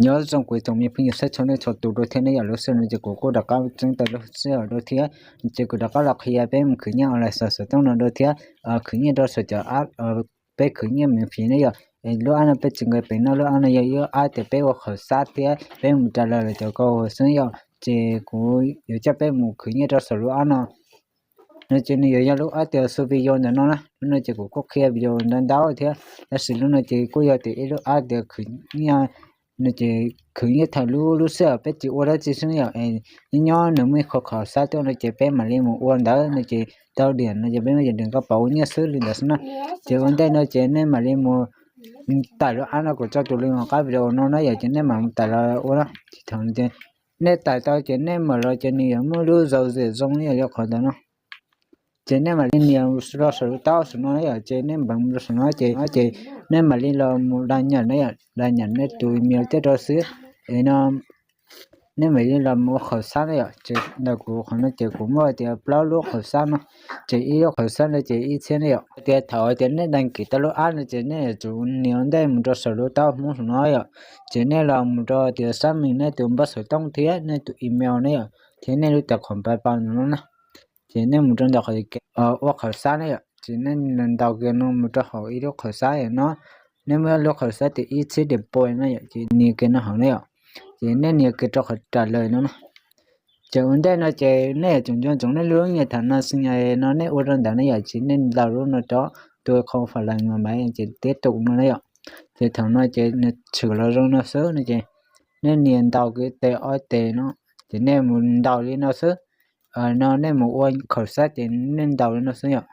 Nyob zoo kuv tsoom me phooj ywg sawv txhua leej txhua tus dua thiab ne yom. Lub sij hawm no ces kuv kuj rov qab tseeb tau lub sij hawm dua thiab, ces kuv rov qab los qhia peb mus khwv nyiaj online xov xov tooj no dua thiab, khwv nyiaj rau saum cov app, peb khwv nyiaj miv fiv ne yom. Lub app no peb tsis nqa peev no, lub app no yog ib lub app tias peb ua qhawv xab thiab peb mus raws lawv cov kauj huam xwb yom. Ces kuv yuav coj peb mus khwv nyiaj rau saum lub app no. No ces nws yuav yog lub app tias xu video ntawm no na. Lub no ces kuv kuj qhia video ntau ntau thiab, tab sis lub no ces kuj yog tias ib lub app tias khwv nyiaj no ces khwv nyiaj thaum lub lub sij hawm peb tsis ua dab tsi xwb yom. Nyob nyob nws muaj ib qho qhawv xab tuaj no ces peb mam li mus ua ntawd no ces tau diam no ces peb mam li nkag pauv ua nyiaj xwb li ntawd xwb na. Ces ua ntej no ces nej mam li mus tải lub app no, kuv tso tus link hauv qab video no na yom, ces nej mam mus tải los ua na. Ces thaum nej tải tau ces nej mam los ces nws yuav muaj lub giao diện zoo li qhov ntawd no. Ces nej mam li nias rau saum lub taub saum no yom, ces nej npeev rau saum no ces, ces nej mam li los mus đăng nhập na yom, đăng nhập nej tus email tej rau xwb. Es no nej mam li los mus ua qhawv xab na yom. Ces ntawm kuv qhov no ces kuv muaj tias plaub lub qhawv xab no, ces ib lub qhawv xab no ces ib txhiab na yom. Tias thaum tias nej đăng ký tau lub app no ces nej yuav tsum nias ua ntej mus rau saum lub taub hmoob saum no yom. Ces nej los mus rau tias xác minh nej tus npawb xov tooj thiab nej tus email na yom, thiab nej lub tài khoản PayPal no na. Ces nej mus rau ntawm qhov ua qhawv xab na yom, ces nej ntaus kiag no mus rau hauv ib lub qhawv xab no. Nej muaj lub qhawv xab tias ib txhiab điểm points na yom, ces nias kiag no hauv na yom. Ces nej nias kiag rau qhov trả lời no na. Ces ua ntej no ces nej yuav tsum nco ntsoov nej lub nyiaj tham na xwb no nej ua rau ntawd na yom, ces nej ntaus lub no rau tôi không phải là người Mỹ ces tiếp tục no na yom. Ces thaum no ces nws tshwm los zoo no xwb no ces nej nias ntaus kiag tes ob tes no, ces nej mus ntaus li no xwb. No nej mus ua qhawv xab ces nej ntaus li no xwb yom.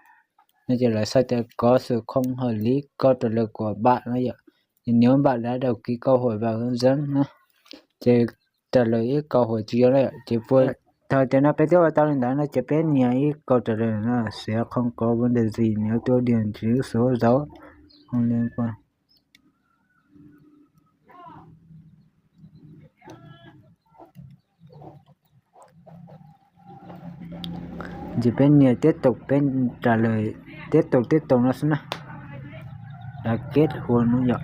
No ces lawv sau tias có sự không hợp lý câu trả lời của bạn no yom. Nếu bạn đã đăng ký câu hỏi và hướng dẫn no, ces trả lời ít câu hỏi tsis yog na yom, ces puas. Thaum tias no peb twb ua tau li ntawd no ces peb nias ib câu trả lời no sẽ không có vấn đề gì nếu tôi điền chữ số dấu không liên quan. Ces peb nias tiếp tục, peb trả lời tiếp tục, tiếp tục no xwb na. Đã kết hôn no yom.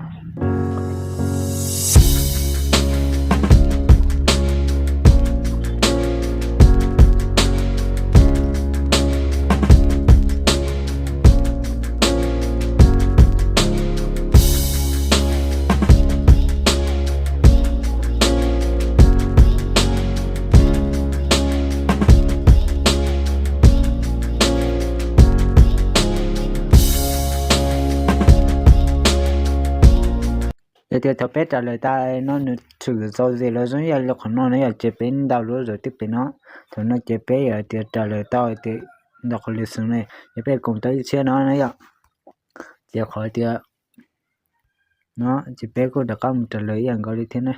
Yog tias thaum peb trả lời tas no nws tshwm giao diện los zoo yam li qhov no na yom, ces peb ntaus lub giao diện pem no. Thaum no ces peb yog tias trả lời tau tias ntaus qhov lwm xwm no, ces peb koom tau ib txhiab no na yom. Ces qhov tias no ces peb kuj rov qab mus trả lời ib yam nkaus li thiab na.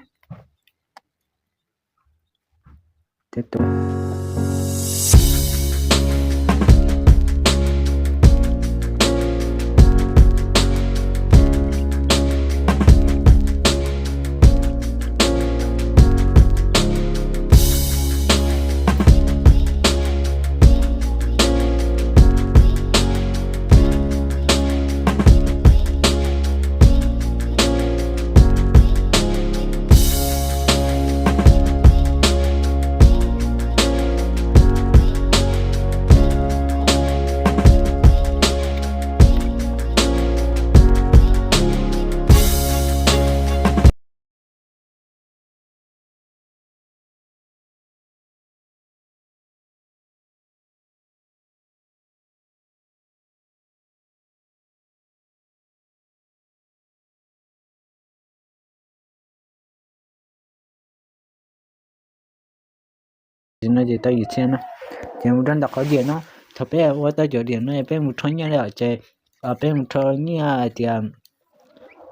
No ces tau yim txhiab no. Ces mus rau ntawm qhov điểm no, thaum peb ua tau cov điểm no peb mus rho nyiaj li os, ces peb mus rho nyiaj tias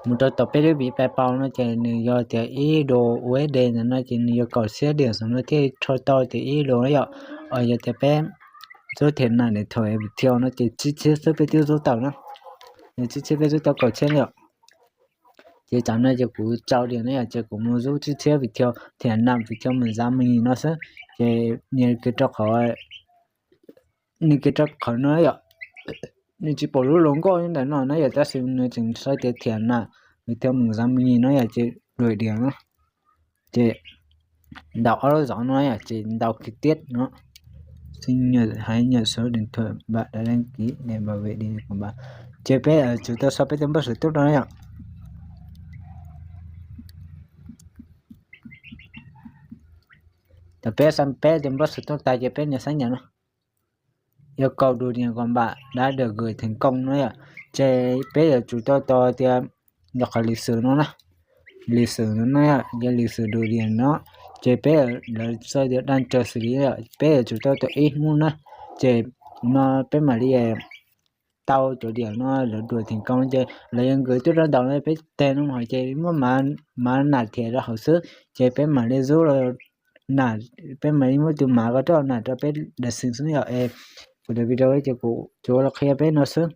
mus rau tom peb lub ví PayPal no ces nws yog tias ib đô USD ntawm no ces nws yog kaum txhiab điểm xwb no thiaj rho tau tias ib đô na yom. Yog tias peb zub thiam nam để thoại video no ces tsib txhiab xwb peb twb zub tau na. Nws tsib txhiab peb zub tau kaum txhiab na yom. Ces tam no ces kuv tsaus điểm na yom, ces kuv mus zub tsib txhiab video thiam nam video mem zav mem no xwb. Ces nias kiag rau qhov, nias kiag rau qhov no yom. Nws tsis pom lub logo li ntawm no na yom, tab sis nws tseem sau tias thiam nam video mem zav mem no yom, ces đuổi điểm no. Ces ntaus ob lub zov no yom, ces ntaus kiag tiab no. Xin hãy nhập số điện thoại bạn đã đăng ký để bảo vệ điện thoại của bạn. Ces peb yuav tsum tau sau peb tus npawb xov tooj no yom. Thaum peb sau peb tus npawb xov tooj tas ces peb nias xác nhận no. Yêu cầu đủ điểm của bạn đã được gửi thành công no yom. Ces peb yuav tsum tau tos tias nyob qhov lịch sử no na, lịch sử no na, ces lịch sử đủ điểm no, ces peb, lawv sau tias đang chờ xử lý yom, peb yuav tsum tau tos ib hnub na, ces no peb mam li tau cov điểm no lawv đủ thành công ces lawv yuav nkws tuaj rau ntawm no peb teg no hov ces muab mav nam thiab rau hauv xwb ces peb mam li zub los nam, peb mam li muab tus mav ko rau nam rau peb dav xees xwb yom. Es kuv dav video ces kuv tsuas los qhia peb no xwb.